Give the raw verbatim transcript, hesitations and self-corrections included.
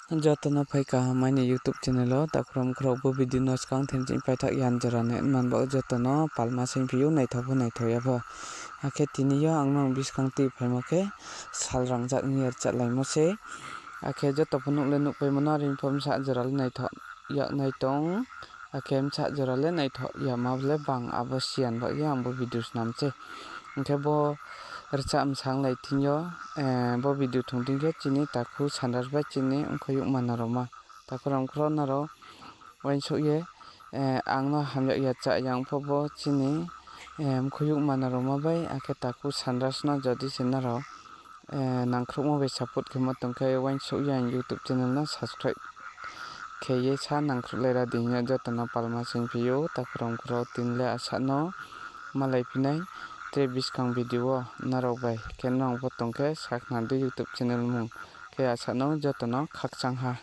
Joto no phai kaham aini YouTube channel wo, takhu rao mkhu rao bo video no skang themching paithak yan jora nai man baoh joto no palma saingphi ou, naithao pho naithao ya pho. Akhe tini yo ang nang buskang tui phaimo khe sal rangjak hing ye rchahlaimo se. Akhe joto pho nuh le nuhpaimo no, are pho bsa jora le naithao yag nai tong, akhe bsa jora le naithao yama le bang abo siyan baoh ye ang bo video snam se. Hing khe bo rcha msanglai thing yo, bo video thung thing khe chini takhu Sanras bai chini mkhu youhma Naroma, takhu rao mkhu rao nrao uaingsouh ye ang no hamyag ya chá ya ong pho bo chini mkhu youhma Naroma bai akhe takhu Sanras no jodi se nrao nangkhruhmo bai support khemo tong khe uaingsouh ye ang YouTube channel no subscribe khe ye sa nangkhruhlai ra di hing ye joto no palma saingphi ou, takhu rao mkhu rao, tini le asuh no malaiphi nai tre buskang video wo nrao bai khe nang pho tong khe sakhna di YouTube channel mung khe asuh no joto no khakchang ha.